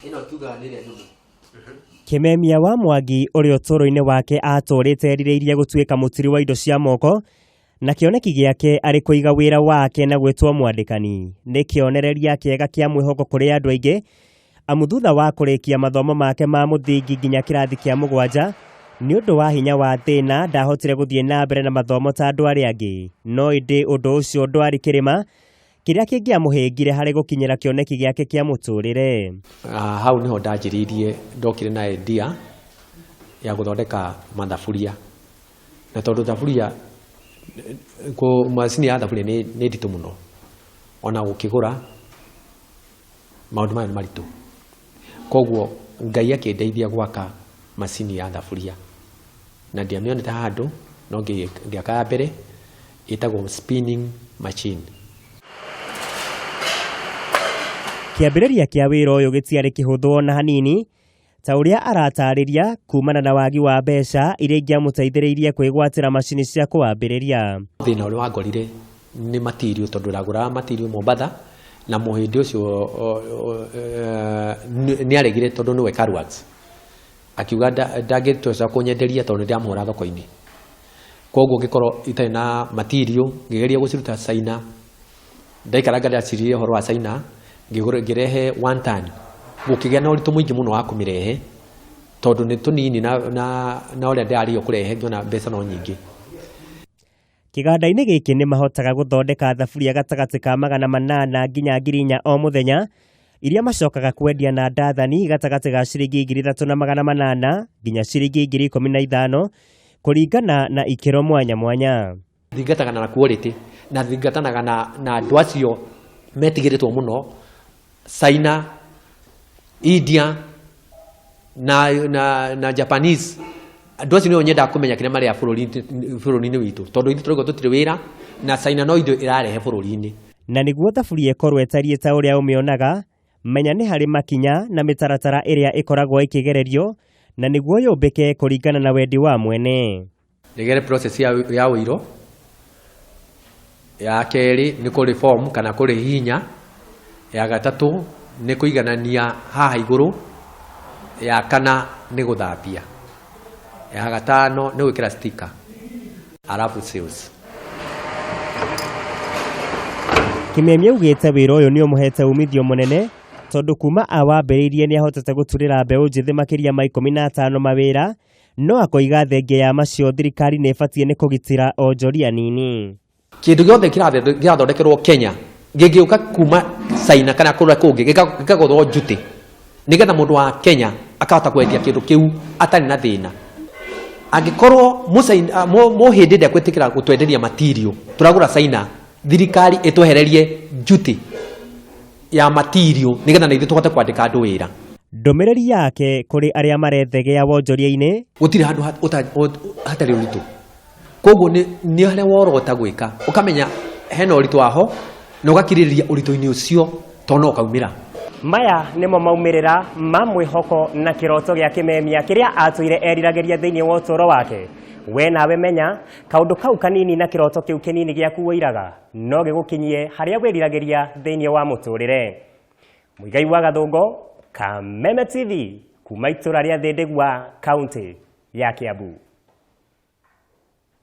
Ĩno tugaga nĩ ĩrĩa nyũmũ. Kĩmemia wa Mwangi ũrĩa ũtũũro-inĩ wake atũũrĩte erirĩirie gũtuĩka mũturi wa indo cia moko na kĩoneki gĩake arĩ kũiga wĩra wake na gwĩtwo mwandĩkani nĩ kĩonereria kĩega kĩa mwĩhoko kũrĩ andũ aingĩ amu thutha wa kũrĩkia mathomo make ma mũthingi nginya kĩrathi kĩa mũgwanja nĩ ũndũ wa hinya wa thĩna ndahotire gũthiĩ na mbere na mathomo ta andũ arĩa angĩ no ĩndĩ ũndũ ũcio ndwarĩ kĩrĩma kĩrĩa kĩngĩamũhĩngire harĩ gũkinyĩra kĩoneki gĩake kĩa mũtũrĩre. Hau nĩho ndanjĩrĩirie, ndokire na idea ya gũthondeka mathaburia, na tondũ thaburia, macini ya thaburia nĩ nditũ mũno, ona gũkĩgũra maũndũ maya nĩ maritũ. Koguo Ngai akĩndeithia gwaka macini ya thaburia, na ndiamĩonete handũ, no ngĩaka ya mbere ĩtagwo spinning machine. Kĩambĩrĩria kĩa wĩra ũyũ gĩtiarĩ kĩhũthũ ona hanini, ta ũrĩa aratarĩria kumana na wagi wa mbeca iria ingĩamũteithĩrĩirie kwĩgwatĩra macini cia kũwambĩrĩria. Thĩna ũrĩa wangorire nĩ material, tondũ ndagũraga material Mombatha, na mũhĩndĩ ũcio nĩ aregire tondũ nĩwe Karwax, akiuga ndangĩtũca kũnyenderia tondũ nĩ ndĩramũhũra thoko-inĩ. Koguo ngĩkorwo itarĩ na material, ngĩgeria gũciruta China. Ndaikaranga ndaciririe ũhoro wa China, ngĩrehe one ton. Gũkĩgĩa na ũritũ mũingĩ mũno wa kũmĩrehe, tondũ nĩ tũnini na ũrĩa ndĩrarĩhio kũrehe ngĩona mbeca no nyingĩ. Kĩganda-inĩ gĩkĩ nĩ mahotaga gũthondeka thaburia gatagatĩ ka 800 nginya 4,000 o mũthenya, iria macokaga kwendia na ndathani gatagatĩ ga ciringi 3,800 nginya ciringi 15,000 kũringana na ikĩro mwanya mwanya. Thingatanaga na quality, na thingatanaga na andũ acio metigĩrĩtwo mũno, China, India na Japanese. Andũ acio nĩo nyendaga kũmenya kĩrĩa marĩa bũrũri-inĩ witũ, tondũ ithuĩ tũrauga tũtirĩ wĩra, na China no ithuĩ ĩrarehe bũrũri-inĩ. Na nĩguo thaburia ĩkorwo ĩtariĩ ta ũrĩa ũmĩonaga, menya nĩ harĩ makinya na mĩtaratara ĩrĩa ĩkoragwo ĩkĩgererio, na nĩguo yũmbĩke kũringana na wendi wa mwene. Nĩgere process ya ũiro. Ya kerĩ nĩ kũ reform kana kũrĩhihinya. Ya gatatũ nĩ kũiganania haha igũrũ. Ya kana nĩ gũthambia. Ya gatano nĩ gwĩkĩra sticker. Alafu sales. Kĩmemia augĩte wĩra ũyũ nĩ ũmũhete umithio mũnene tondũ kuma awambĩrĩirie nĩ ahotete gũturĩra mbeũ njĩthĩ makĩria ma 15 mawĩra, no akoiga thengia ya macio thirikari nĩ ĩbatiĩ nĩ kũgitĩra onjoria nini. Kĩndũ gĩothe kĩrathondekerwo Kenya gĩngĩũka kuma China kana kũrĩa kũngĩ gĩkagũthwo njuti nĩgetha mũndũ wa Kenya akahota kwendia kĩndũ kĩu atarĩ na thĩna. Angĩkorwo mũhĩndĩ ndekwĩtĩkĩra gũtwenderia material tũragũra China, thirikari ĩtwehererie njuti ya material nĩgetha na ithuĩ tũhote kwandĩka andũ wĩra. Ndũmĩrĩri yake kũrĩ arĩa marethegea wonjoria-inĩ: gũtirĩ handũ hatarĩ ũritũ, koguo nĩ harĩa worota gwĩka ũkamenya hena ũritũ waho na ũgakirĩrĩria ũritũ-inĩ ũcio tondũ no ũkaumĩra. Maya nĩmo maumĩrĩra ma mwĩhoko na kĩroto gĩa Kĩmemia kĩrĩa atũire eriragĩria thĩinĩ wa ũtũũro wake. We nawe menya kaũndũ kau kanini na kĩroto kĩu kĩnini gĩaku wĩiraga no gĩgũkinyie harĩa wĩriragĩria thĩinĩ wa mũtũrĩre. Mũigai wa Gathũngo, Kameme TV, kuma itũra rĩa Thĩndĩgua, kaunti ya Kiambu.